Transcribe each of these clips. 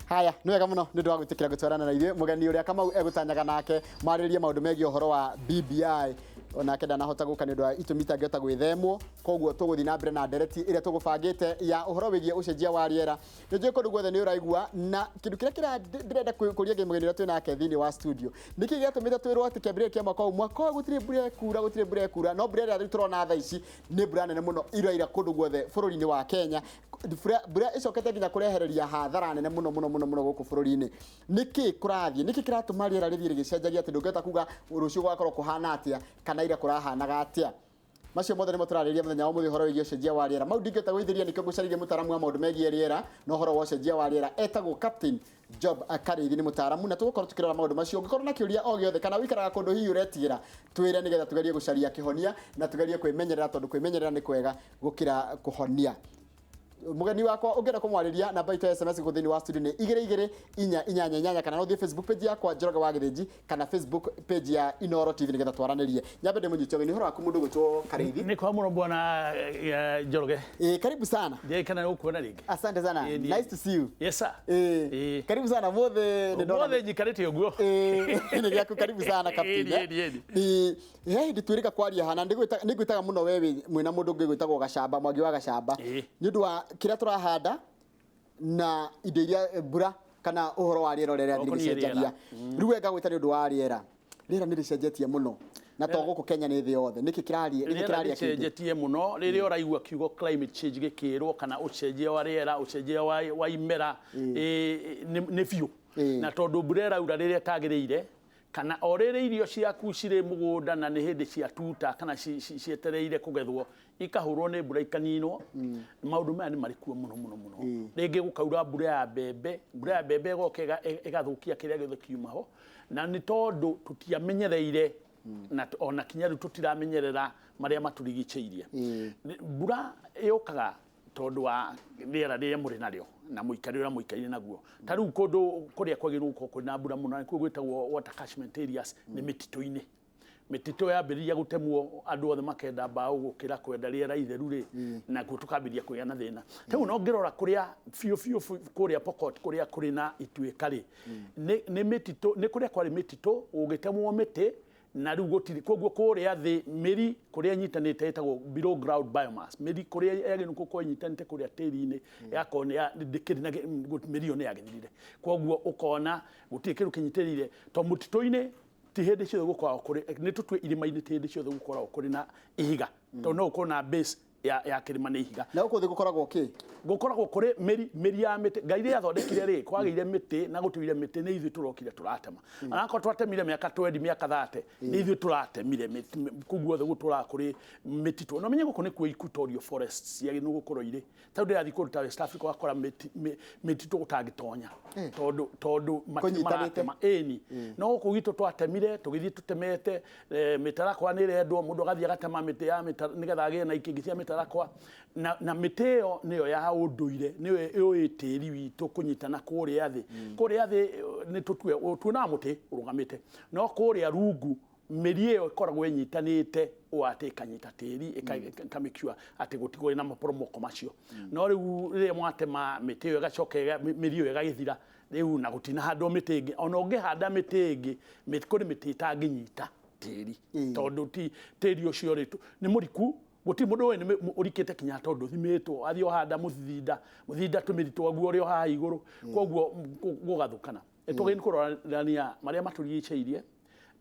Haya, nĩ wega mũno nĩ ũndũ wa gwĩtĩkĩra gũtwarana na ithuĩ. Mũgeni ũrĩa Kamau egũtanyaga nake marĩrĩrie maũndũ megiĩ ũhoro wa BBI, onake ndanahota gũka nĩ ũndũ wa itũmi itangĩhota gwĩthemwo. Koguo tũgũthiĩ na mbere na ndereti ĩrĩa tũgũbangĩte ya ũhoro wĩgiĩ ũcenjia wa rĩera. Nĩ njũĩ kũndũ guothe nĩ ũraigua, na kĩndũ kĩrĩa kĩra ndĩrenda kũria mũgeni ũrĩa twĩ nake thĩinĩ wa studio, nĩkĩ gĩatũmĩte twĩrwo atĩ kĩambĩrĩria kĩa mwaka ũyũ, mwaka ũyũ gũtirĩ mbura ĩkura, gũtirĩ mbura ĩkura, no mbura ĩrĩa rĩu tũrona thaa ici nĩ mbura nene mũno iraira kũndũ guothe bũrũri-inĩ wa Kenya. Mbura ĩcokete nginya kũrehereria hathara nene mũno mũno mũno mũno gũkũ bũrũri-inĩ. Nĩkĩ kũrathiĩ? Nĩkĩ kĩratũma rĩera rĩthiĩ rĩgĩcenjagia atĩ ndũngĩhota kuga rũciũ gũgakorwo kũhana atĩa kana ira kũrahanaga atĩa? Macio mothe nĩmo tũrarĩrĩria mũthenya wa ũmũthĩ, ũhoro wĩgiĩ ũcenjia wa rĩera. Mau ndingĩhota gwĩithĩria, nĩkĩo ngũcarĩirie mũtaaramu wa maũndũ megiĩ rĩera na ũhoro wa ũcenjia wa rĩera, etagwo Captain Job Karĩithi, nĩ mũtaaramu na tũgũkorwo tũkĩrora maũndũ macio. Ũngĩkorwo na kĩũria o gĩothe kana ũikaraga kũndũ hihi ũretigĩra, twĩre nĩgetha tũgerie gũcaria kĩhonia na tũgerie kwĩmenyerera, tondũ kwĩmenyerera nĩ kwega gũkĩra kũhonia. Mũgeni wakwa, ũngĩenda kũmwarĩria, namba itũ ya SMS gũkũ thĩinĩ wa studio nĩ 22488, kana no ũthiĩ Facebook page yakwa Njoroge wa Gĩthĩnji kana Facebook page ya Inoro TV nĩgetha twaranĩrie. Nyambe ndĩmũnyite ũgeni. Ũhoro waku, mũndũ ũgwĩtwo Karĩithi? Nĩ kwa mũno, bwana Njoroge. Ĩĩ, karibu sana. Ndĩkana gũkuona rĩngĩ. Asante sana. Nice to see you. Yes sir. Ĩĩ. Karibu sana mũthĩ nĩ ndona. Mũthĩ njikarĩte ũguo. Ĩĩ, nĩ gĩaku. Karibu sana, captain. Ĩĩ. Nĩ he hĩndĩ twĩrĩga kwaria hana, nĩngwĩtaga mũno we wĩ mwĩna mũndũ ũngĩ gwĩtagwo Gacamba, Mwangi wa Gacamba, nĩ ũndũ wa kĩrĩa tũrahanda na indo iria mbura kana ũhoro wa rĩera ũrĩa rĩrathiĩ Ũkoniĩ rĩgĩcenjagia. Rĩu we ngagwĩta nĩ ũndũ wa rĩera. Rĩera nĩ rĩcenjetie mũno, na to gũkũ Kenya, nĩ thĩ yothe. Nĩkĩ kĩraria? Nĩkĩ Rĩera kĩraria kĩngĩ? Rĩcenjetie mũno. Rĩrĩa ũraigua kiugo climate change gĩkĩrwo, kana ũcenjia wa rĩera, ũcenjia wa imera, nĩ biũ. Na tondũ mbura ĩraura rĩrĩa ĩtagĩrĩire, kana o rĩrĩa irio ciaku cirĩ mũgũnda na nĩ hĩndĩ ciatuta kana cietereire kũgethwo, ikahũrwo nĩ mbura ikaninwo. Maũndũ maya nĩ marĩ kuo mũno mũno mũno. Rĩngĩ gũkaura mbura ya mbembe, mbura ya mbembe ĩgoka ĩgathũkia kĩrĩa gĩothe kiuma ho, na nĩ tondũ tũtiamenyereire na ona kinya rĩu tũtiramenyerera marĩa matũrigicĩirie. Mbura yũkaga tondũ wa rĩera rĩrĩa mũrĩ narĩo na mũikarĩre ũrĩa mũikaire naguo. Ta rĩu kũndũ kũrĩa kwagĩrĩirwo gũkorwo kwĩna mbura mũno, nĩkuo gwĩtagwo water catchment areas, nĩ mĩtitũ-inĩ. Mĩtitũ yambĩrĩria gũtemwo, andũ othe makenda mbaũ gũkĩra kwenda rĩera itheru rĩ, nakuo tũkambĩrĩria kũgĩa na thĩna. Rĩu no ngĩrora kũrĩa biũ biũ biũ kũrĩa Pokot, kũrĩa kũrĩ na ituĩka rĩ, nĩ mĩtitũ, nĩ kũrĩa kwarĩ mĩtitũ gũgĩtemwo mĩtĩ na rĩu gũtirĩ. Koguo kũrĩa thĩ mĩri kũrĩa ĩnyitanĩte ĩtagwo below ground biomass, mĩri kũrĩa yagĩrĩirwo gũkorwo ĩnyitanĩte kũrĩa tĩri-inĩ ĩgakorwo nĩ ndĩkĩrĩ na mĩri ĩyo nĩ yagĩthirire. Koguo ũkona gũtirĩ kĩndũ kĩnyitĩrĩire, to mũtitũ-inĩ ti hĩndĩ ciothe gũkoragwo kũrĩ, nĩ tũtue irĩma-inĩ ti hĩndĩ ciothe gũkoragwo kũrĩ na ihiga, tondũ no gũkorwo na base ya kĩrĩma nĩ ihiga. Na gũkũ thĩ gũkoragwo kĩ? Gũkoragwo kũrĩ mĩri, mĩri ya mĩtĩ. Ngai rĩrĩa athondekire rĩ, kwagĩire mĩtĩ na gũtũire mĩtĩ, nĩ ithuĩ tũrokire tũratema. Onakorwo twatemire mĩaka 20, mĩaka 30, nĩ ithuĩ tũratemire mĩtĩ. Kũu guothe gũtũraga kũrĩ mĩtitũ. Na ũmenye gũkũ nĩkuo equatorial forests ciagĩrĩirwo gũkorwo irĩ. Ta rĩu ndĩrathiĩ kũndũ ta West Africa, ũgakora mĩtitũ ũtangĩtonya tondũ matirĩ Kũnyitanĩte. maratema. Ĩni no gũkũ gwitũ twatemire, tũgĩthiĩ tũtemete mĩtarakwa nĩ ĩrendwo, mũndũ agathiĩ agatema mĩtĩ ya nĩgetha agĩe na ikĩngĩ cia mĩtarakwa, na mĩtĩ ĩyo nĩyo ya ũndũire, nĩyo yũĩ tĩri witũ kũnyitana kũrĩa thĩ. Kũrĩa thĩ nĩ tũtue tuonaga mũtĩ ũrũgamĩte, no kũrĩa rungu mĩri ĩyo ĩkoragwo ĩnyitanĩte ũũ atĩ ĩkanyita tĩri, ĩkamake atĩ gũtigũrĩ na maporomoko macio. No rĩu rĩrĩa mwatema mĩtĩ ĩyo ĩgacoka mĩri ĩyo ĩgagĩthira rĩu, na gũtinahandwo mĩtĩ ĩngĩ. Ona ũngĩhanda mĩtĩ ĩngĩ, kũrĩ mĩtĩ ĩtangĩnyita tĩri, tondũ ti tĩri ũcio rĩ nĩ mũriku, gũtirĩ mũndũ ũĩ nĩ ũrikĩte kinya, tondũ ũthimĩtwo athiĩ ũhanda mũthithinda, mũthithinda tũmĩri twaguo ũrĩ o haha igũrũ, koguo gũgathũkana. Nĩ tũgĩrĩirwo kũrorania marĩa matũrigicĩirie,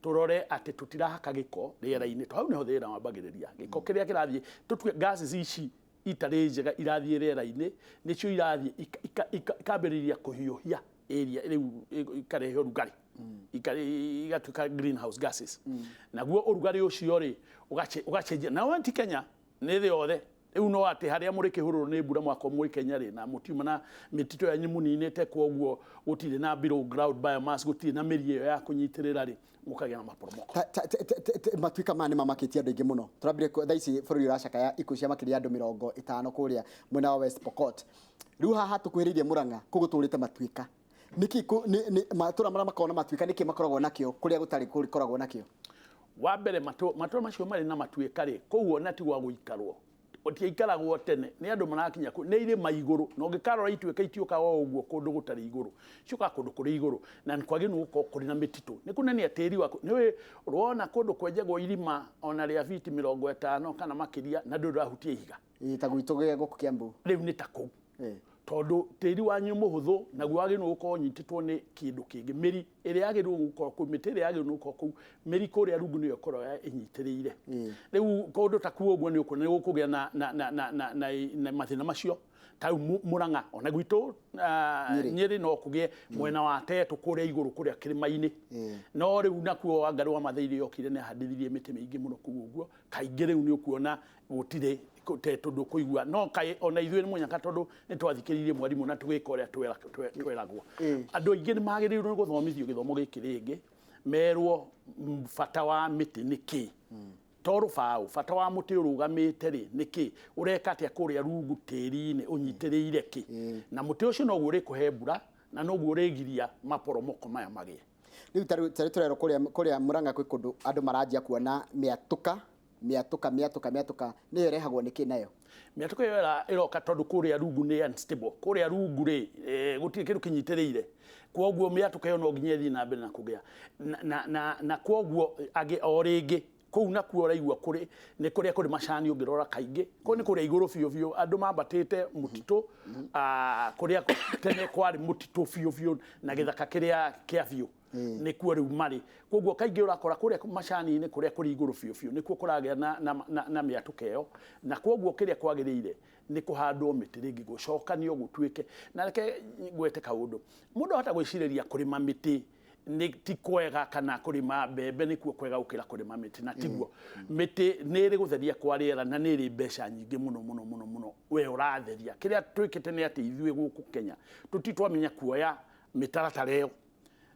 tũrore atĩ tũtirahaka gĩko rĩera-inĩ, to hau nĩho thĩna wambagĩrĩria. Gĩko kĩrĩa kĩrathiĩ, tũtue gases ici itarĩ njega irathiĩ rĩera-inĩ, nĩcio irathiĩ ikambĩrĩria kũhiũhia area rĩu, ikarehe ũrugarĩ, igatuĩka greenhouse gases. Naguo ũrugarĩ ũcio rĩ ũgacenjia, na ti Kenya, nĩ thĩ yothe. Rĩu no atĩ harĩa mũrĩ kĩhũrũro nĩ mbura mwakorwo mwĩ Kenya rĩ, na mũtiuma na mĩtitũ yanyu mũninĩte, kwoguo gũtirĩ na below ground biomass, gũtirĩ na mĩri ĩyo ya kũnyitĩrĩra rĩ, mũkagĩa na maporomoko. Matuĩka maya nĩ mamakĩtie andũ aingĩ mũno. Tũrambire thaa ici bũrũri ũracakaya ikuũ cia makĩria ya andũ 50 kũrĩa mwena wa West Pokot. Rĩu haha tũkuhĩrĩirie Mũrang'a, kũu gũtũrĩte matuĩka. Nĩkĩ matũra marĩa makoragwo na matuĩka nĩkĩ makoragwo nakĩo kũrĩa gũtarĩ kũrĩ nakĩo? Wa mbere, matũra macio marĩ na matuĩka rĩ, kũu ona ti gwa gũikarwo. Gũtiaikaragwo tene nĩ andũ marakinya kũu, nĩ irĩma igũrũ, na ũngĩkarora ituĩka itiũkaga o ũguo kũndũ gũtarĩ igũrũ, ciũkaga kũndũ kũrĩ igũrũ, na nĩ kwagĩrĩirwo gũkorwo kũrĩ na mĩtitũ. Nĩ kuonania tĩri waku nĩ ũĩ, wona kũndũ kwenjagwo irima ona rĩa biti 50 kana makĩria na ndũrĩ ũrahutia ihiga. Ĩĩ, ta gwitũ gũkũ Kiambu. Rĩu nĩ ta kũu. Tondũ tĩri wanyu nĩ mũhũthũ, naguo wagĩrĩirwo gũkorwo ũnyitĩtwo nĩ kĩndũ kĩngĩ. Mĩri ĩrĩa yagĩrĩirwo gũkorwo kũu, mĩtĩ ĩrĩa yagĩrĩirwo gũkorwo kũu, mĩri kũrĩa rungu nĩyo ĩkoragwo ĩnyitĩrĩire. Rĩu kũndũ ta kũu ũguo nĩ ũkuona nĩ gũkũgĩa na mathĩna macio. Ta rĩu Mũrang'a, ona gwitũ Nyĩrĩ no kũgĩe mwena wa Tetũ kũrĩa igũrũ kũrĩa kĩrĩma-inĩ. No rĩu nakuo Wangarĩ wa Maathai rĩrĩa okire nĩ ahandithirie mĩtĩ mĩingĩ mũno kũu ũguo. Kaingĩ rĩu nĩ ũkuona gũtirĩ te tondũ kũigua no kaĩ ona ithuĩ nĩ mũnyaka tondũ nĩ twathikĩrĩirie mwarimũ na tũgĩka ũrĩa tweragwo. Andũ aingĩ nĩ magĩrĩirwo nĩ gũthomithio gĩthomo gĩkĩ rĩngĩ, merwo bata wa mĩtĩ nĩ kĩ. To rũbaũ, bata wa mũtĩ ũrũgamĩte rĩ nĩ kĩ, ũreka atĩa kũrĩa rungu tĩri-inĩ, ũnyitĩrĩire kĩ, na mũtĩ ũcio noguo ũrĩkũhe mbura na noguo ũrĩgiria maporomoko maya magĩe. Rĩu ta rĩu tũrerwo kũrĩa Mũrang'a kwĩ kũndũ andũ maranjia kuona mĩatũka mĩatũka mĩatũka mĩatũka, nĩyo ĩrehagwo nĩ kĩ nayo? Mĩatũka ĩyo ĩroka tondũ kũrĩa rungu nĩ unstable. Kũrĩa rungu rĩ, gũtirĩ kĩndũ kĩnyitĩrĩire, kwoguo mĩatũka ĩyo no nginya ĩthiĩ na mbere na kũgĩa na kwoguo angĩ o rĩngĩ kũu nakuo ũraigua kũrĩ nĩ kũrĩa kũrĩ macani ũngĩrora kaingĩ kũu nĩ kũrĩa igũrũ biũ biũ, andũ mambatĩte mũtitũ, kũrĩa tene kwarĩ mũtitũ biũ biũ na gĩthaka kĩrĩa kĩa biũ nĩkuo rĩu marĩ. Koguo kaingĩ ũrakora kũrĩa macani-inĩ kũrĩa kũrĩ igũrũ biũ biũ nĩkuo kũragĩa na mĩatũka ĩyo, na kwoguo kĩrĩa kwagĩrĩire nĩ kũhandwo mĩtĩ rĩngĩ, gũcokanio gũtuĩke. Na reke ngwete kaũndũ, mũndũ ahota gwĩcirĩria kũrĩma mĩtĩ nĩ ti kwega kana kũrĩma mbembe nĩkuo kwega gũkĩra kũrĩma mĩtĩ, na tiguo. Mĩtĩ nĩ ĩrĩ gũtheria kwa rĩera na nĩ ĩrĩ mbeca nyingĩ mũno mũno mũno mũno we ũratheria. Kĩrĩa twĩkĩte nĩ atĩ ithuĩ gũkũ Kenya tũti twamenya kuoya mĩtaratara ĩyo,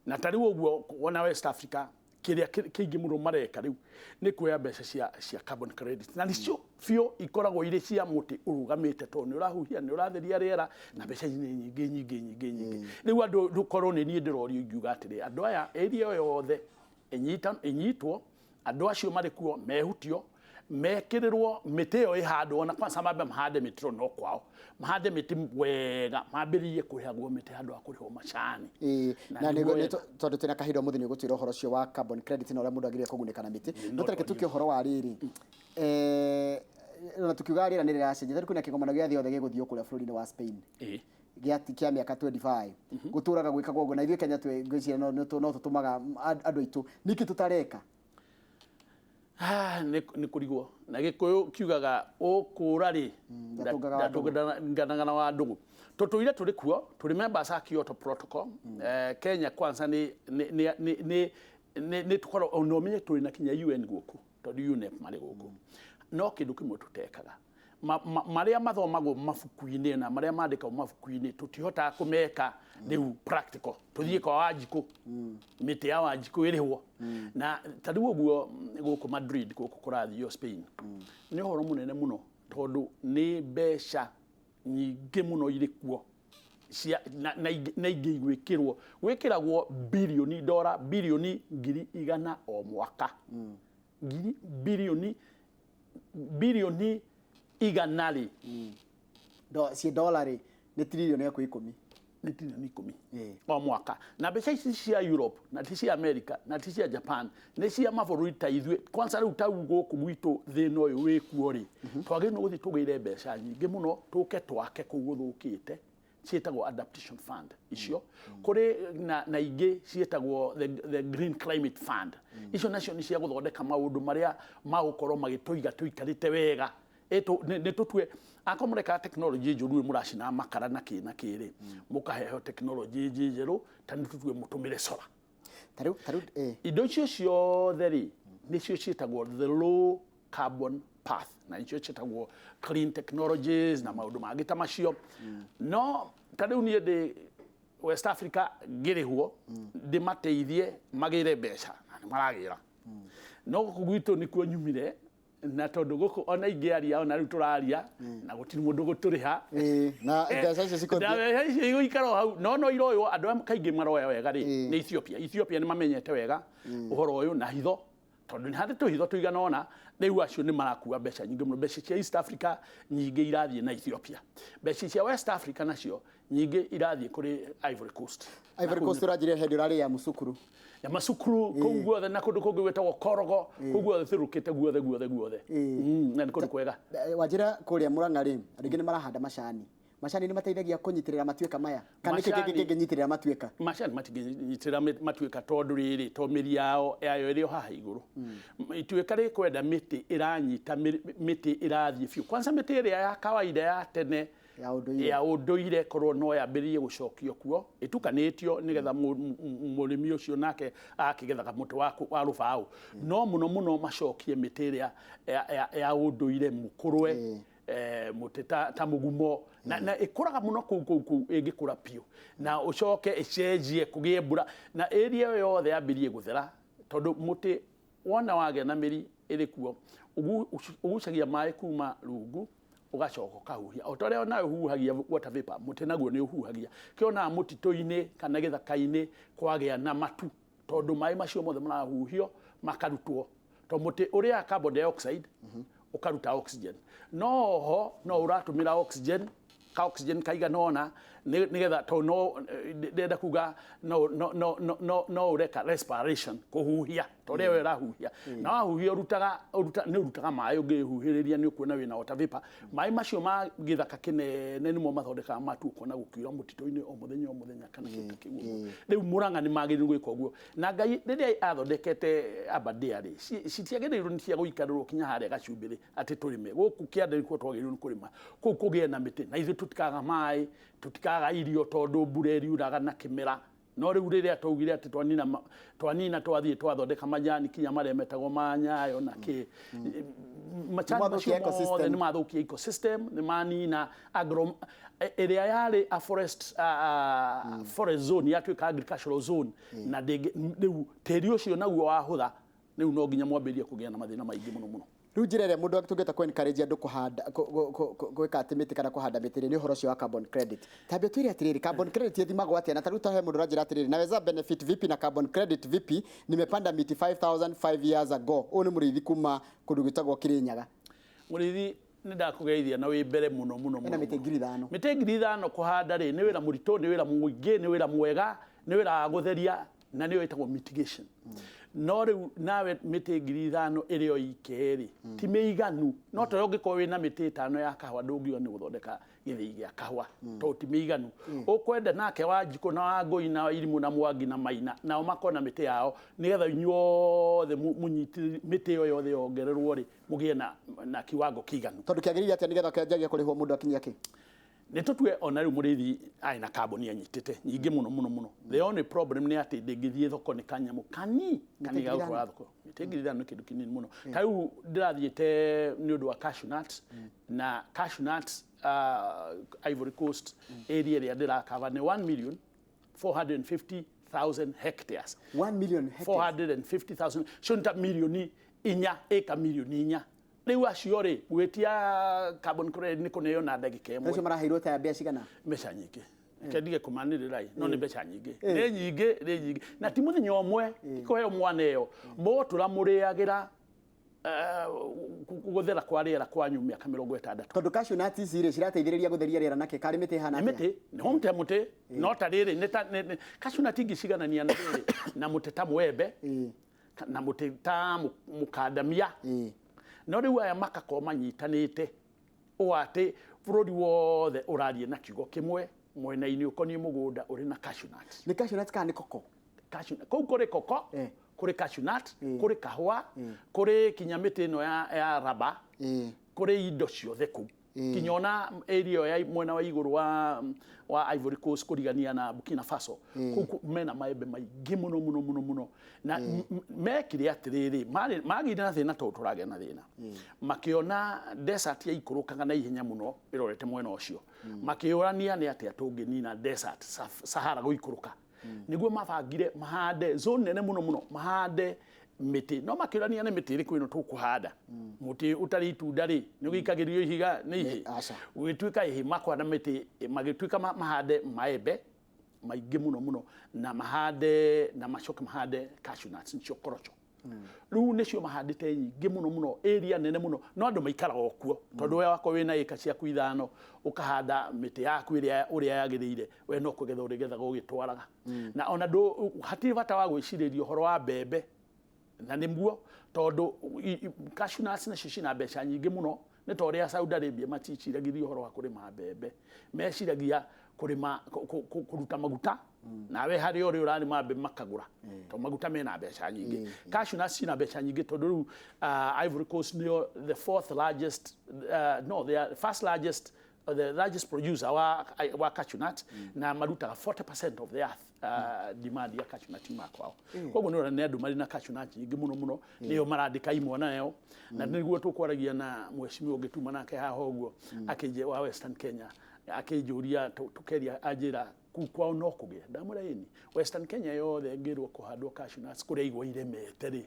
na ta rĩu ũguo ona West Africa kĩrĩa kĩingĩ mũno mareka rĩu nĩ kuoya mbeca cia carbon credit, na nĩcio biũ ikoragwo irĩ cia mũtĩ ũrũgamĩte tondũ nĩ ũrahuhia, nĩ ũratheria rĩera, na mbeca ici nĩ nyingĩ nyingĩ nyingĩ nyingĩ. Rĩu andũ rũkorwo nĩ niĩ ndĩrorio ingiuga atĩrĩ, andũ aya area ĩyo yothe ĩnyitwo, andũ acio marĩ kuo mehutio, mekĩrĩrwo mĩtĩ ĩyo ĩhandwo, na kwanza mambe mahande mĩtĩ no kwao, mahande mĩtĩ wega, mambĩrĩrie kũrĩhagwo mĩtĩ handũ ha kũrĩhwo macani. Na nĩguo tondũ twĩna kahinda ũmũthĩ nĩ ũgũtwĩra ũhoro ũcio wa carbon credit na ũrĩa mũndũ agĩrĩire kũgunĩka na mĩtĩ. No tareke tũke ũhoro wa rĩrĩ, na tukiuga rĩera nĩ rĩracenjia, tarĩu kwĩna kĩgomano gĩa thĩ yothe gĩgũthiĩ kũrĩa bũrũri-inĩ wa Spain kĩa mĩaka 25 gũtũraga gwĩkagwo ũguo, na ithuĩ Kenya ngwĩciria no tũtũmaga andũ aitũ, nĩkĩ tũtareka? Nĩ kũrigwo na Gĩkũyũ kiugaga ũkũra rĩ ndatũnganaga na wa ndũgũ. Tũtũire tũrĩ kuo, tũrĩ members a Kyoto Protocol. Kenya kwanza nĩ tũkorwo ona ũmenye tũrĩ na kinya UN gũkũ, tondũ UNEP marĩ gũkũ. No kĩndũ kĩmwe tũtekaga, marĩa mathomagwo mabuku-inĩ na marĩa mandĩkagwo mabuku-inĩ tũtihotaga kũmeka rĩu practical. Tũthiĩ kwa Wanjikũ, mĩtĩ ya Wanjikũ ĩrĩhwo. Na ta rĩu ũguo gũkũ Madrid, gũkũ kũrathio Spain, nĩ ũhoro mũnene mũno tondũ nĩ mbeca nyingĩ mũno irĩ kuo na ingĩ igwĩkĩrwo, gwĩkĩragwo birioni dora birioni 100,000 o mwaka. Ngiri birioni birioni igana rĩ. Ci dola rĩ nĩ trilioni hakuhĩ 10. Nĩ trilioni 10 o mwaka. Na mbeca ici cia Europe na ti cia America na ti cia Japan, nĩ cia mabũrũri ta ithuĩ. Kwanza rĩu ta gũkũ gwitũ thĩna ũyũ wĩkuo rĩ, twagĩrĩirwo gũthiĩ tũgĩre mbeca nyingĩ mũno tũke twake kũu gũthũkĩte, ciĩtagwo adaptation fund icio. Kũrĩ na ingĩ ciĩtagwo the green climate fund. Icio nacio nĩ cia gũthondeka maũndũ marĩa magũkorwo magĩtũiga tũikarĩte wega. Nĩ tũtue akorwo mũreka tekinoronjĩ njũru mũracina makara na kĩ na kĩ rĩ, mũkaheho tekinoronjĩ njerũ ta nĩ tũtue mũtũmĩre solar. Tarĩu Indo icio ciothe rĩ nĩcio ciĩtagwo the low carbon path, na icio ciĩtagwo clean technologies na maũndũ mangĩ ta macio. No ta rĩu niĩ ndĩ West Africa ngĩrĩhwo ndĩmateithie magĩre mbeca na nĩ maragĩra. No gũkũ gwitũ nĩkuo nyumire, na tondũ gũkũ ona ingĩaria ona rĩu tũraria na gũtirĩ mũndũ gũtũrĩha. Na mbeca icio cikũthiĩ. Na mbeca icio igũikara o hau. No iroywo andũ aya kaingĩ maroya wega rĩ nĩ Ethiopia. Ethiopia nĩ mamenyete wega ũhoro ũyũ na hitho. Tondũ nĩ harĩ tũhitho tũigana ũna. Rĩu acio nĩ marakua mbeca nyingĩ mũno. Mbeca cia East Africa nyingĩ irathiĩ na Ethiopia, mbeca cia West Africa nacio nyingĩ irathiĩ kũrĩ Ivory Coast. Ivory Coast ũranjĩrire hĩndĩ ũrarĩ ya mũcukuru. Ya macukuru kũu guothe na kũndũ kũngĩ gwĩtagwo Korogo, kũu guothe thirũkĩte guothe guothe guothe. Na nĩ kũndũ kwega. Wanjĩra kũrĩa Murang'a rĩ, rĩngĩ nĩ marahanda macani. Macani nĩ mateithagia kũnyitĩrĩra matuĩka maya, kana nĩkĩ kĩngĩ kĩngĩnyitĩrĩra matuĩka? Macani matingĩnyitĩrĩra matuĩka, tondũ rĩrĩ, to mĩri yao yayo ĩrĩ o haha igũrũ. Ituĩka rĩkwenda mĩtĩ ĩranyita, mĩtĩ ĩrathiĩ biũ. Kwanza mĩtĩ ĩrĩa ya kawaida ya tene, ya ũndũire, ya ũndũire, korwo no yambĩrĩrie gũcokio kuo ĩtukanĩtio, nĩgetha mũrĩmi ũcio nake akĩgethaga mũtĩ wa rũbaũ. No mũno mũno macokie mĩtĩ ĩrĩa ya ũndũire, mũkũrwe, mũtĩ ta mũgumo, na ĩkũraga mũno kũu kũu kũu, ĩngĩkũra biũ na ũcoke ĩcenjie kũgĩe mbura na area ĩyo yothe yambĩrĩrie gũthera, tondũ mũtĩ wona wagĩa na mĩri ĩrĩ kuo, ũgucagia maĩ kuma rungu, ũgacoka ũkahuhia o ta ũrĩa nawe ũhuhagia water vapor. Mũtĩ naguo nĩ ũhuhagia. Kĩonaga mũtitũ-inĩ kana gĩthaka-inĩ kwagĩa na matu, tondũ maĩ macio mothe marahuhio makarutwo, to mũtĩ ũrĩa carbon dioxide ũkaruta oxygen. No ho no ũratũmĩra oxygen, ka oxygen kaigana ũna, nĩgetha tondũ no ndĩrenda kuga no no no no no no ũreka respiration, kũhuhia, ta ũrĩa we ũrahuhia. Na wahuhia ũrutaga ũruta nĩ ũrutaga maĩ. Ũngĩhuhĩrĩria nĩ ũkuona wĩna water vapor. Maĩ macio ma gĩthaka kĩnene nĩmo mathondekaga matu, ũkona gũkiura mũtitũ-inĩ o mũthenya o mũthenya kana kĩndũ ta kĩu ũguo. Rĩu Murang'a nĩ magĩrĩirwo gwĩka ũguo. Na Ngai rĩrĩa athondekete Aberdare rĩ, citiagĩrĩirwo nĩ cia gũikarĩrwo kinya harĩa gacumbĩrĩ atĩ tũrĩme gũkũ kĩanda. Nĩkuo twagĩrĩirwo nĩ kũrĩma kũu, kũgĩe na mĩtĩ, na ithuĩ tũtikaga maĩ, tũtikaga irio, tondũ mbura ĩriuraga na kĩmera. No rĩu rĩrĩa twaugire atĩ twanina twathiĩ twathondeka majani kinya marĩa metagwo ma Nyayo na kĩ macani Nĩmathũkia macio ecosystem. mothe, nĩ mathũkia ecosystem, nĩ manina agro ĩrĩa yarĩ a forest, forest zone yatuĩka agricultural zone. Na rĩu tĩri ũcio naguo wahũtha, rĩu no nginya mwambĩrĩrie kũgĩa na mathĩna maingĩ mũno mũno. Rĩu njĩra ĩrĩa mũndũ tũngĩhota kũ encourage andũ kũhanda, gwĩka atĩ mĩtĩ kana kũhanda mĩtĩ rĩ, nĩ ũhoro ũcio wa carbon credit. Tambia twĩre atĩrĩrĩ, carbon credit ĩthimagwo atĩa? Na tarĩu ta he mũndũ ũranjĩra atĩrĩrĩ, "Naweza benefit vipi na carbon credit vipi? Nimepanda miti 5000 5 years ago." Ũyũ nĩ mũrĩithi kuma kũndũ gwĩtagwo Kĩrĩnyaga. Mũrĩithi, nĩ ndakũgeithia na wĩ mbere mũno mũno Ena mũno. mĩtĩ 5,000. Mĩtĩ 5,000 kũhanda rĩ, nĩ wĩra mũritũ, nĩ wĩra mũingĩ, nĩ wĩra mwega, nĩ wĩra wa gũtheria, na nĩyo ĩtagwo mitigation. No rĩu nawe mĩtĩ 5,000 ĩrĩ o ike rĩ, ti mĩiganu. No toyo ũngĩkorwo wĩna mĩtĩ 5 ya kahũa, ndũngiuga nĩ gũthondeka gĩthĩi gĩa kahũa, tondũ ti mĩiganu. Ũkwenda nake Wanjikũ na Wangũi na Irimũ na Mwangi na Maina nao makorwo na mĩtĩ yao, nĩgetha inyuothe mũnyitĩrĩre mĩtĩ ĩyo yothe yongererwo rĩ, mũgĩe na kiwango kĩiganu. Tondũ kĩagĩrĩire atĩa nĩgetha kĩanjagia kũrĩhwo mũndũ akinyia kĩ? Nĩ tũtue ona rĩu mũrĩithi arĩ na kambuni anyitĩte nyingĩ mũno mũno mũno. The only problem nĩ atĩ ndĩngĩthiĩ thoko, nĩ kanyamũ kani kani ga gũtwara thoko. Mĩtĩ 5,000 nĩ kĩndũ kĩnini mũno. Ta rĩu ndĩrathiĩte nĩ ũndũ wa cashew nuts, na cashew nuts, Ivory Coast area ĩrĩa ndĩrakava nĩ 1 million 450,000 hectares. 1 million hectares. 450,000, cio nĩ ta milioni 4, ĩka milioni 4. Rĩu acio rĩ, gwĩtia carbon credit nĩ kũneo na ndagĩka ĩmwe. Acio maraheirwo ta mbia cigana? Mbeca nyingĩ, kendige kũmanĩrĩra, no nĩ mbeca nyingĩ, nĩ nyingĩ, nĩ nyingĩ. Na ti mũthenya ũmwe, ti kũheo mwana ĩyo, mũgũtũra mũrĩagĩra gũthera kwa rĩera kwanyu mĩaka 60. Tondũ cashew nuts ici rĩ, cirateithĩrĩria gũtheria rĩera nakĩ? Karĩ mĩtĩ ĩhana Nĩ atĩa? Mĩtĩ nĩ mũtĩ, mũtĩ no ta rĩrĩ, nĩ ta cashew nut ingĩciganania na rĩrĩ, na mũtĩ ta mwembe, na mũtĩ ta mũkandamia. No rĩu aya makakorwo manyitanĩte ũũ atĩ bũrũri wothe ũraria na kiugo kĩmwe mwena-inĩ ũkoniĩ mũgũnda ũrĩ na cashew nuts. Nĩ cashew nuts kana nĩ koko? Cashew, kũu kũrĩ koko, kũrĩ cashew nut, kũrĩ kahũa, kũrĩ kinya mĩtĩ ĩno ya raba, kũrĩ indo ciothe kũu, kinya ona area ĩyo ya mwena wa igũrũ wa Ivory Coast kũrigania na Burkina Faso. Kũu mena maembe maingĩ mũno mũno mũno mũno. Na mekire atĩrĩrĩ, magĩire na thĩna, tondũ tũragĩa na thĩna, makĩona desert yaikũrũkaga na ihenya mũno ĩrorete mwena ũcio. Makĩũrania nĩ atĩa tũngĩnina desert Sahara gũikũrũka. Nĩguo mabangire mahande zone nene mũno mũno, mahande mĩtĩ. No makĩũrania nĩ mĩtĩ ĩrĩkũ ĩno tũkũhanda? Mũtĩ ũtarĩ itunda rĩ, nĩ ũgĩikagĩrio ihiga nĩ ihĩ? Aca. Gũgĩtuĩka ĩhĩ makũhanda mĩtĩ, magĩtuĩka mahande maembe maingĩ mũno mũno, na mahande na macoke mahande cashew nuts, nĩcio koroco. Rĩu nĩcio mahandĩte nyingĩ mũno mũno, area nene mũno, no andũ maikaraga o kuo, tondũ we wakorwo wĩna ĩka ciaku 5 ũkahanda mĩtĩ yaku ĩrĩa ũrĩa yagĩrĩire, we no kũgetha ũrĩgethaga ũgĩtwaraga. Na ona hatirĩ bata wa gwĩcirĩria ũhoro wa mbembe, na nĩguo tondũ cashew nuts nacio cina mbeca nyingĩ mũno. Nĩ ta ũrĩa Saudi Arabia maticiragĩria ũhoro wa kũrĩma mbembe, meciragia kũrĩma kũruta maguta, nawe harĩa ũrĩ ũrarĩma mbembe makagũra, tondũ maguta mena mbeca nyingĩ. Cashew nuts cina mbeca nyingĩ tondũ rĩu Ivory Coast nĩyo the fourth largest, no, they are first largest, the largest producer wa cashew nut, na marutaga 40% of the earth demand ya cashew nut yuma kwao. Koguo nĩ ũrona nĩ andũ marĩ na cashew nut nyingĩ mũno mũno, nĩyo marandĩka imwe nayo. Na nĩguo tũkwaragia na mheshimiwa ũngĩ tuma nake haha ũguo akĩnjĩ wa Western Kenya, akĩnjũria tũkeria, anjĩra kuu kwao no kũgĩa. Ndamwĩra ĩni Western Kenya yothe ĩngĩrwo kũhandwo cashew nuts kũrĩa igwa iremete rĩ,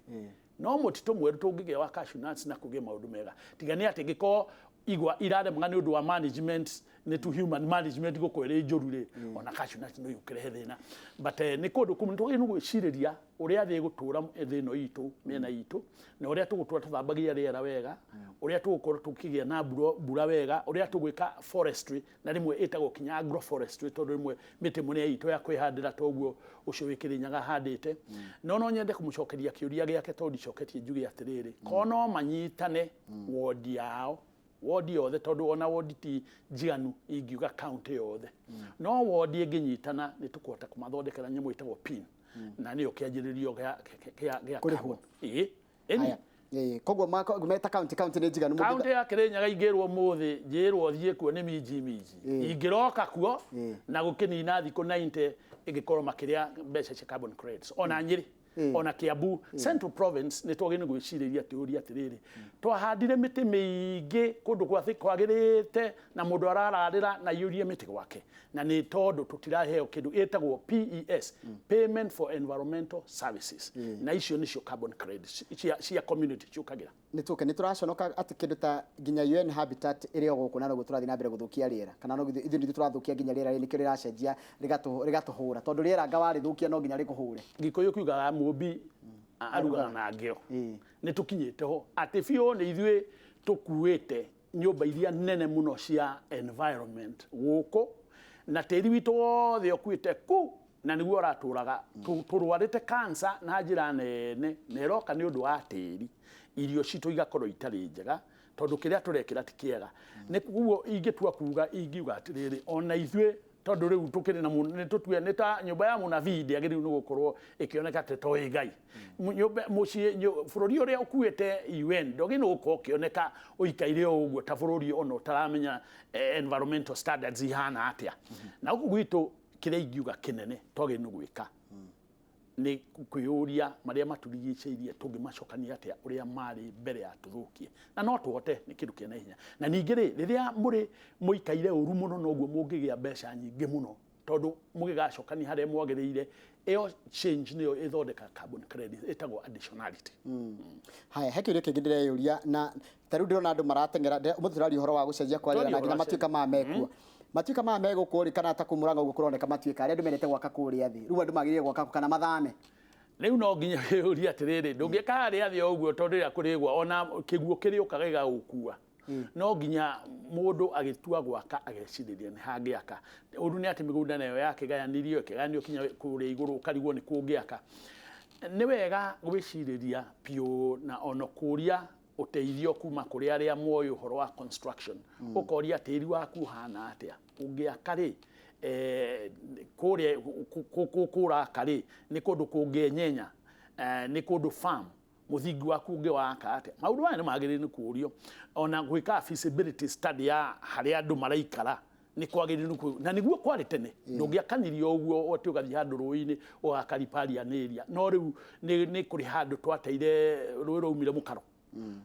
no mũtitũ mwerũ tũngĩgĩa wa cashew nuts na kũgĩe maũndũ mega. Tiga nĩ atĩ ngĩkorwo igwa iraremga nĩ ũndũ wa management, nĩ tu human management gũkũ ĩrĩ njũru rĩ, ona cashew nuts no yũkĩrehe thĩna. But nĩ kũndũ kũmwe nĩ twagĩrĩirwo gwĩcirĩria ũrĩa thĩ ĩgũtũra, thĩ ĩno itũ, mĩena itũ, na ũrĩa tũgũtũra tũthambagia rĩera wega, ũrĩa tũgũkorwo tũkĩgĩa na mbura wega, ũrĩa tũgwĩka forestry, na rĩmwe ĩtagwo kinya agroforestry, tondũ rĩmwe mĩtĩ ĩmwe nĩ itũ ya kwĩhandĩra toguo ũcio wĩ Kĩrĩnyaga handĩte. No nyende kũmũcokeria kĩũria gĩake, tondũ ndicoketie, njuge atĩrĩrĩ, ko no manyitane wodi yao, wodi yothe, tondũ ona wodi ti njiganu ingiuga county yothe, no wodi ĩngĩnyitana nĩ tũkũhota kũmathondekera nyamũ ĩtagwo pin, na nĩyo kĩanjĩrĩrio gĩa Kũrĩhwo. carbon. Ĩĩ ĩni. Haya. Koguo meta county nĩ njiganu Kaunti ya Kĩrĩnyaga ingĩrwo mũthĩ njĩrwo thiĩ kuo nĩ minji minji, ingĩroka kuo na gũkĩnina thikũ 90 ĩngĩkorwo makĩrĩa mbeca cia carbon credits, ona Nyĩrĩ, ona Kiambu. Central Province nĩ twagĩrĩirwo gwĩcirĩria tũũria atĩrĩrĩ, twahandire mĩtĩ mĩingĩ kũndũ kwagĩrĩte na mũndũ arararĩra na aiyũrie mĩtĩ gwake, na nĩ tondũ tũtiraheo kĩndũ ĩtagwo PES, Payment for Environmental Services, na icio nĩcio carbon credits cia community ciũkagĩra. Nĩ tũke nĩ tũraconoka atĩ kĩndũ ta nginya UN Habitat ĩrĩ o gũkũ, na noguo tũrathiĩ na mbere gũthũkia rĩera, kana no ithuĩ nithuĩ tũrathũkia nginya rĩera rĩrĩ, nĩkĩo rĩracenjia rĩgatũhũra, tondũ rĩera anga warĩthũkia no nginya rĩkũhũre. Gĩkũyũ kiugaga mũmbi arugaga na ngĩo. Nĩ tũkinyĩte ho atĩ biũ nĩ ithuĩ tũkuĩte nyũmba iria nene mũno cia environment gũkũ, na tĩri witũ wothe ũkuĩte ku, na nĩguo ũratũraga tũrwarĩte cancer na njĩra nene, na ĩroka nĩ ũndũ wa tĩri, irio citũ igakorwo itarĩ njega tondũ kĩrĩa tũrekĩra ti kĩega. Nĩ koguo ingĩtua kuga, ingiuga atĩrĩrĩ, ona ithuĩ tondũ rĩu tũkĩrĩ na nĩ tũtue nĩ ta nyũmba ya mũnabii ndĩagĩrĩirwo nĩ gũkorwo ĩkĩoneka atĩ to ĩ Ngai. Nyũmba mũciĩ bũrũri ũrĩa ũkuĩte UN ndwagĩrĩirwo nĩ gũkorwo ũkĩoneka ũikaire o ũguo ta bũrũri ona ũtaramenya environmental standards ihana atĩa. Na gũkũ gwitũ kĩrĩa ingiuga kĩnene twagĩrĩirwo nĩ gwĩka nĩ kwĩyũria marĩa matũrigicĩirie tũngĩmacokania atĩa ũrĩa marĩ mbere ya tũthũkie, na no tũhote, nĩ kĩndũ kĩa naihenya. Na ningĩ rĩ, rĩrĩa mũrĩ mũikaire ũru mũno, noguo mũngĩgĩa mbeca nyingĩ mũno, tondũ mũgĩgacokania harĩa mwagĩrĩire, ĩyo change nĩyo ĩthondeka carbon credit ĩtagwo additionality. Haya, he kĩũria kĩngĩ ndĩreyũria, na ta rĩu ndĩrona andũ marateng'era ũmũthĩ tũraria ũhoro wa gũcenjia kwa rĩera, na nginya Twaria ũhoro wa matuĩka maya mekuo, matuĩka maya megũkũ rĩ, kana ta kũu Mũrang'a ũguo kũroneka matuĩka arĩa andũ mendete gwaka kũrĩa thĩ, rĩu andũ magĩrĩire gwaka kũ kana mathame? Rĩu no nginya wĩyũrie atĩrĩrĩ, ndũngĩka harĩa thĩ o ũguo, tondũ rĩrĩa kũrĩgwa ona kĩguũ kĩrĩũkaga gĩgagũkua. No nginya mũndũ agĩtua gwaka agecirĩria nĩ hangĩaka. Ũru nĩ atĩ mĩgũnda nayo yakĩgayanirio, ĩkĩgayanio kinya kũrĩa igũrũ, ũkarigwo nĩ kũngĩaka. Nĩ wega gwĩcirĩria biũ na ona kũria ũteithio kuma kũrĩ arĩa moĩ ũhoro wa construction, ũkoria tĩri waku ũhana atĩa, ũngĩaka rĩ, kũrĩa kũraka rĩ, nĩ kũndũ kũngĩenyenya, nĩ kũndũ farm, mũthingi waku ũngĩwaka atĩa. Maũndũ maya nĩ magĩrĩire nĩ kũũrio, ona gwĩka feasibility study ya harĩa andũ maraikara nĩ kwagĩrĩire nĩ na nĩguo kwarĩ tene. Ndũngĩakanirio ũguo atĩ ũgathiĩ handũ rũĩ-inĩ ũgaka riparian area, no rĩu nĩ kũrĩ handũ twateire rũĩ rwaumire mũkaro,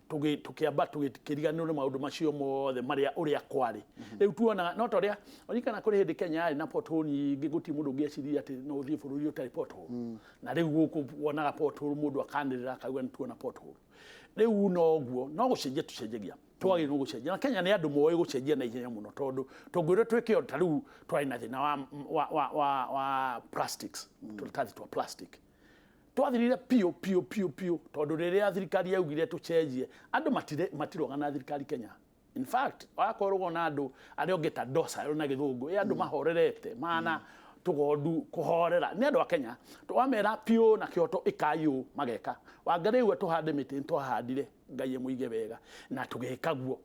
tũkĩamba tũgĩkĩriganĩrwo nĩ maũndũ macio mothe marĩa ũrĩa kwarĩ. Rĩu tuonaga no ta ũrĩa ũririkana kũrĩ hĩndĩ Kenya yarĩ na pothole nyingĩ, gũtirĩ mũndũ ũngĩeciria atĩ no ũthiĩ bũrũri ũtarĩ pothole. Na rĩu gũkũ wonaga pothole mũndũ akanĩrĩra akauga nĩ tuona pothole. Rĩu noguo no gũcenjia tũcenjagia, twagĩrĩirwo gũcenjia, na Kenya nĩ andũ moĩ gũcenjia na ihenya mũno, tondũ tũngĩrwo twĩke o ta rĩu twarĩ na thĩna wa plastics, tũratathi twa plastic. Twathirire piũ piũ piũ piũ, tondũ rĩrĩa thirikari yaugire tũcenjie, andũ matiroga na thirikari Kenya. In fact, wakorwo na andũ arĩa ũngĩta docile na Gĩthũngũ, ĩ andũ mahorerete mana tũgondu kũhorera, nĩ andũ a Kenya. Wamera piũ na kĩhoto ĩkai ũũ, mageka. Wangarĩ auga tũhande mĩtĩ, nĩtwahandire, Ngai amũige wega, na tũgĩka guo.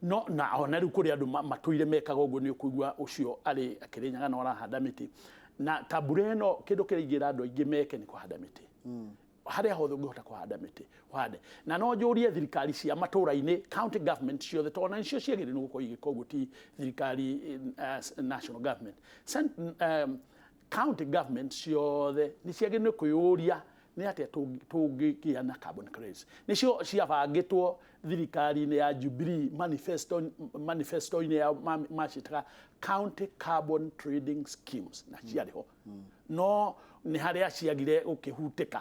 No na ona rĩu kũrĩ andũ matũire mekaga ũguo, nĩ ũkũigua ũcio arĩ akĩrĩnyaga no arahanda mĩtĩ. Na ta mbura ĩno, kĩndũ kĩrĩa ingĩra andũ aingĩ meke nĩ kũhanda mĩtĩ. Harĩa hothe ũngĩhota kũhanda mĩtĩ, ũhande. Na no njũrie thirikari cia matũra-inĩ, county government ciothe, tondũ ona nĩcio ciagĩrĩirwo nĩ gũkorwo igĩka ũguo, ti thirikari national government. County government ciothe nĩ ciagĩrĩirwo nĩ kwĩyũria nĩ atĩa tũngĩgĩa na carbon credits. Nĩcio ciabangĩtwo thirikari-inĩ ya Jubilee manifesto, manifesto-inĩ ya maciĩtaga county carbon trading schemes, na ciarĩ ho. No nĩ harĩa ciagire gũkĩhutĩka,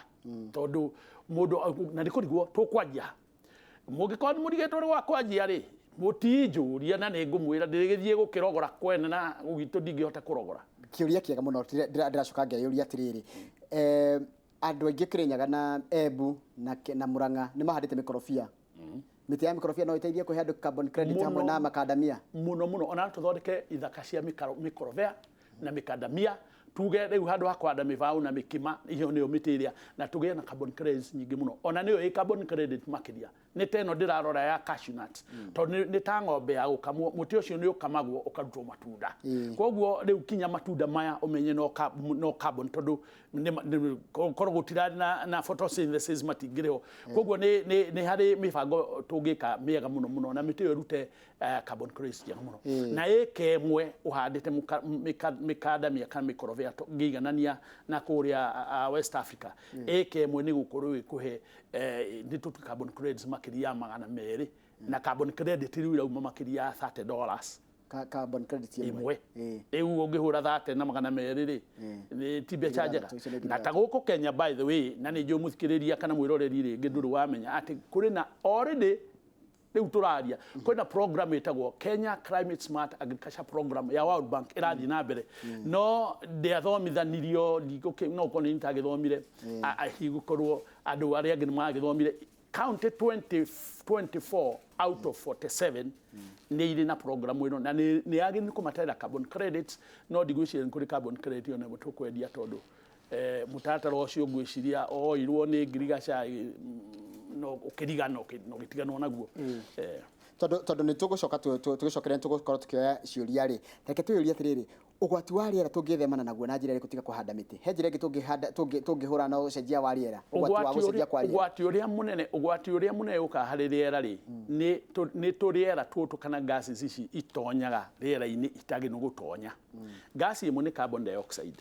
tondũ mũndũ na nĩ kũrigwo tũkwanjia. Mũngĩkorwo nĩ mũrigĩtwo nĩ gwa kwanjia rĩ, mũtinjũria na nĩ ngũmwĩra ndĩrĩgĩthiĩ gũkĩrogora kwene na gwitũ ndingĩhota kũrogora. Kĩũria kĩega mũno ndĩracoka ngeyũria atĩrĩrĩ, andũ aingĩ Kĩrĩnyaga na Embu na Murang'a nĩ mahandĩte mĩkorobia. Mĩtĩ ya mĩkorobia no ĩteithie kũhe andũ carbon credit hamwe na makandamia? Mũno mũno. Ona no tũthondeke ithaka cia mĩkorobea na mĩkandamia, tuge rĩu handũ ha kũhanda mĩbaũ na mĩkima, iyo nĩyo mĩtĩ ĩrĩa, na tũgĩe na carbon credits nyingĩ mũno. Ona nĩyo ĩ carbon credit makĩria nĩ ta ĩno ndĩrarora ya cashew nuts, tondũ nĩ ta ng'ombe ya gũkamwo. Mũtĩ ũcio nĩ ũkamagwo ũkarutwo matunda. Koguo rĩu kinya matunda maya ũmenye no carbon, tondũ korwo gũtirarĩ na photosynthesis matingĩrĩ ho. Koguo nĩ harĩ mĩbango tũngĩka mĩega mũno mũno, na mĩtĩ ĩyo ĩrute carbon credits njega mũno. Na ĩka ĩmwe ũhandĩte mĩkandamia kana mĩkorobea, ngĩiganania na kũrĩa West Africa, ĩka ĩmwe nĩ gũkorwo ĩkũhe nĩ tũtue carbon credits makĩria ya 200, na carbon credit rĩu irauma makĩria ya $30. Carbon credit ĩmwe? Ĩmwe. Rĩu ũngĩhũra 30 na 200 rĩ, nĩ ti mbeca njega. 300, icio nĩ ngiri Na ta gũkũ Kenya, by the way, na nĩ njũĩ mũthikĩrĩria kana mwĩroreri rĩngĩ ndũrĩ wamenya atĩ kũrĩ na already, rĩu tũraria, kwĩna program ĩtagwo Kenya Climate Smart Agriculture Program ya World Bank ĩrathiĩ na mbere, no ndĩathomithanirio. No ũkorwo nĩ itagĩthomire, gũkorwo andũ arĩa angĩ nĩ magĩthomire. County 20, 24 out of 47 nĩ irĩ na program ĩno, na nĩ yagĩrĩirwo kũmatarĩra carbon credits. No ndigwĩciria nĩ kũrĩ carbon credit ĩyo nĩguo tũkwendia, tondũ mũtaratara ũcio ngwĩciria oirwo nĩ ngirigaca no ũkĩrigana na ũgĩtiganwo naguo. Tondũ nĩ tũgũcoka tũgĩcokeria, nĩ tũgũkorwo tũkĩoya ciũria rĩ, reke twĩyũrie atĩrĩrĩ, ũgwati wa rĩera tũngĩthemana naguo na njĩra ĩrĩkũ tiga kũhanda mĩtĩ? He njĩra ĩngĩ tũngĩhanda tũngĩhũrana na ũcenjia wa rĩera, ũgwati wa gũcenjia kwa rĩera? Ũgwati ũrĩa mũnene ũkaga harĩ rĩera rĩ, nĩ tũrĩera tũtũ kana gases ici itonyaga rĩera-inĩ itagĩrĩirwo gũtonya. Gasi ĩmwe nĩ carbon dioxide.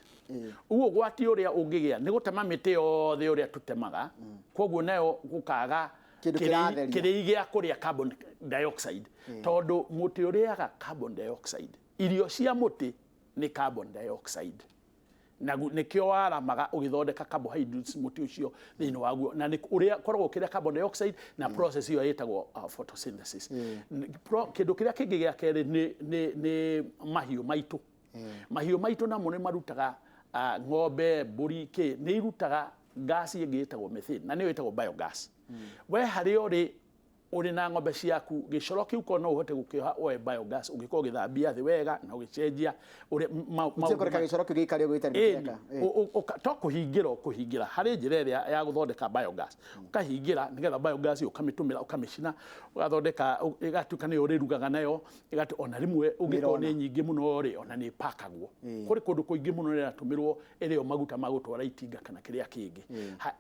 Ũguo ũgwati ũrĩa ũngĩgĩa nĩ gũtema mĩtĩ yothe ũrĩa tũtemaga, koguo nayo gũkaga kĩndũ kĩratheria. Kĩrĩi gĩa kũrĩa carbon dioxide, tondũ mũtĩ ũrĩaga carbon dioxide. Irio cia mũtĩ nĩ carbon dioxide, na nĩkĩo waramaga ũgĩthondeka carbohydrates mũtĩ ũcio thĩinĩ waguo, na nĩ ũrĩa koragwo ũkĩrĩa carbon dioxide na process ĩyo ĩtagwo photosynthesis. Kĩndũ kĩrĩa kĩngĩ gĩa kerĩ nĩ mahiũ maitũ. Mahiũ maitũ namo nĩ marutaga, ng'ombe, mbũri, kĩ, nĩ irutaga gasi ĩngĩ ĩtagwo methane, na nĩyo ĩtagwo biogas. We harĩa ũrĩ na ng'ombe ciaku, gĩcoro kĩu korwo no ũhote gũkĩoha oe biogas, ũngĩkorwo ũgĩthambia thĩ wega na ũgĩcenjia ũrĩa Gũtirĩ kũreka gĩcoro kĩu gĩikare ũguo gĩtarĩ Ĩni, gĩkĩeka. To kũhingĩra ũkũhingĩra harĩ njĩra ĩrĩa ya gũthondeka biogas, ũkahingĩra nĩgetha biogas ĩyo ũkamĩtũmĩra, ũkamĩcina, ũgathondeka ĩgatuĩka nĩyo ũrĩrugaga nayo. Ona rĩmwe ũngĩkorwo nĩ nyingĩ mũno rĩ, ona nĩ ĩpakagwo. Kũrĩ kũndũ kũingĩ mũno ĩratũmĩrwo ĩrĩo maguta ma gũtwara itinga kana kĩrĩa kĩngĩ.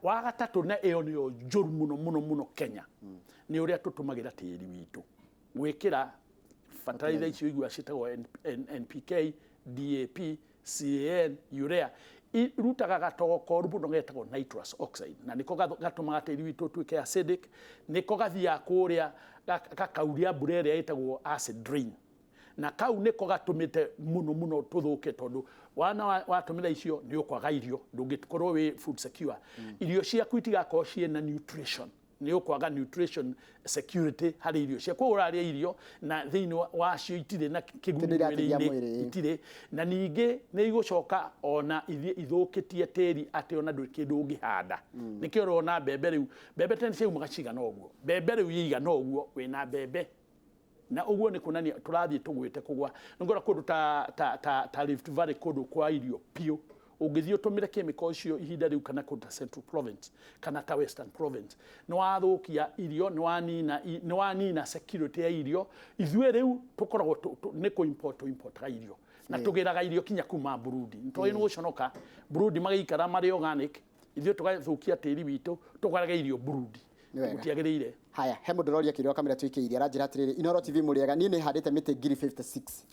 Wa gatatũ, na ĩyo nĩyo njũru mũno mũno mũno Kenya, nĩ ũrĩa tũtũmagĩra tĩri witũ gwĩkĩra fertilizer icio igua ciĩtagwo NPK, DAP, CAN, urea, irutaga gatogo koru mũno getagwo nitrous oxide, na nĩko gatũmaga tĩri witũ ũtuĩke acidic. Nĩko gathiaga kũrĩa gakauria mbura ĩrĩa ĩtagwo acid rain, na kau nĩko gatũmĩte mũno mũno tũthũke, tondũ wana watũmĩra icio nĩ ũkwaga irio, ndũngĩkorwo wĩ food secure. Irio ciaku itigakorwo ciĩna nutrition. Nĩ ũkwaga nutrition security harĩ irio ciaku. Koguo ũrarĩa irio na thĩinĩ wacio itirĩ na kĩguni Kĩndũ irateithia mwĩrĩ-inĩ, mwĩrĩ, ĩ. Itirĩ. Na ningĩ nĩ igũcoka ona ithiĩ ithũkĩtie tĩri atĩ ona ndũrĩ kĩndũ ũngĩhanda. Nĩkĩo ũrona mbembe rĩu, mbembe tene ciaumaga cigana ũguo, mbembe rĩu yĩigana ũguo wĩna mbembe, na ũguo nĩ kuonania tũrathiĩ tũgwĩte kũgwa. Nĩngora kũndũ ta Rift Valley, kũndũ kwa irio piũ, ũngĩthiĩ ũtũmĩre chemical icio ihinda rĩu, kana kũndũ ta Central Province kana ta Western Province, nĩ wathũkia irio, nĩ wanina security ya irio. Ithuĩ rĩu tũkoragwo nĩ kũ import tũ importaga irio na tũgĩraga irio kinya kuma Burundi. Nĩ twagĩrĩirwo nĩ gũconoka. Burundi magĩikara marĩ organic, ithuĩ tũgathũkia tĩri witũ tũgarage irio Burundi. Nĩ wega. Gũtiagĩrĩire. Haya, he mũndũ ũroria kĩũria kamera tũikĩirie, aranjĩra atĩrĩrĩ, "Inoro TV mũrĩega, niĩ nĩ handĩte mĩtĩ ngiri 56."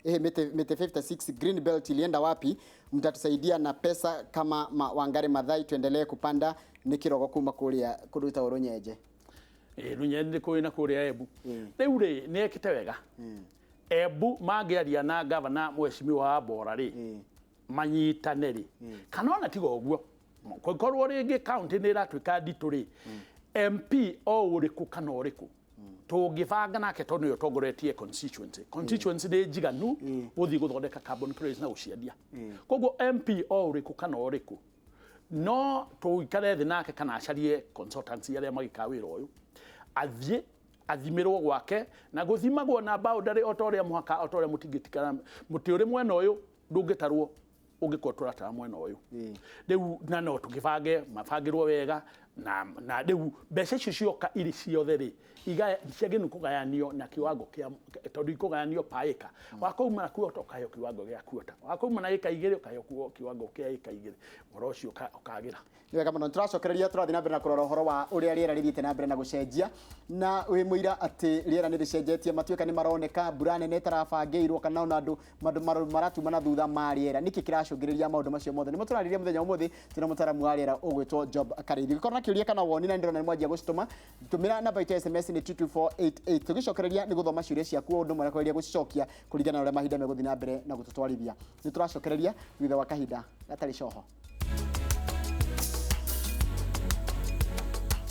Ĩhĩ, mĩtĩ 56, green belt ilienda wapi? Mtatusaidia na pesa kama Wangari Maathai, tuendelee kupanda. Nĩ kĩrogo kuma kũrĩa kũndũ gwĩtagwo Rũnyenje. Ĩ, Rũnyenje nĩ kũrĩ na kũrĩa Embu. Rĩu rĩ, nĩ ekĩte wega. Embu mangĩaria na gavana mheshimiwa wa Bora rĩ, manyitane rĩ, kana ona tiga ũguo, kũngĩkorwo rĩngĩ kaunti nĩ ĩratuĩka nditũ rĩ, MP o ũrĩkũ kana ũrĩkũ tũngĩbanga nake, tondũ nĩwe ũtongoretie constituency nĩ njiganu gũthiĩ gũthondeka carbon credits na gũciendia. Koguo MP o ũrĩkũ kana ũrĩkũ no tũikare thĩ nake kana acarie consultancy arĩa magĩkaga wĩra ũyũ, athiĩ athimĩrwo gwake, na gũthimagwo na boundary o ta ũrĩa mũhaka, o ta ũrĩa mũtingĩtikana mũtĩ ũrĩ mwena ũyũ ndũngĩtarwo ũngĩkorwo tũratara mwena ũyũ. Rĩu na no tũgĩbange mabangĩrwo wega, na rĩu mbeca icio cioka irĩ ciothe rĩ, ciagĩrĩirwo nĩ kũgayanio na kiwango kĩa, tondũ ikũgayanio per acre. Wakouma na kuota ũkaheo kiwango gĩa kuota, wakouma na ĩka 2 ũkaheo kiwango kĩa ĩka 2, ũhoro ũcio ũkagĩra. Nĩ wega mũno. Tũracokereria, tũrathiĩ na mbere na kũrora ũhoro wa ũrĩa rĩera rĩthiĩte na mbere na gũcenjia, na wĩ mũira atĩ rĩera nĩ rĩcenjetie, matuĩka nĩ maroneka, mbura nene ĩtarabangĩirwo, kana ona andũ mandũ maratuma na thutha ma rĩera. Nĩkĩ kĩracũngĩrĩria maũndũ macio mothe? Nĩmo tũrarĩria mũthenya ũmũthĩ twĩna mũtaaramu wa rĩera ũgwĩtwo Job Karĩithi. Ũngĩkorwo na kĩũria kana woni, na nĩndĩrona nĩ mwanjia gũcitũma, tũmĩra namba itũ ya SMS nĩ 22488. Tũgĩcokereria nĩ gũthoma ciũria ciaku o ũndũ ũmwe na kũgeria gũcicokia kũringana na ũrĩa mahinda megũthiĩ na mbere na gũtũtwarithia. Nĩ tũracokereria thutha wa kahinda gatarĩ coho.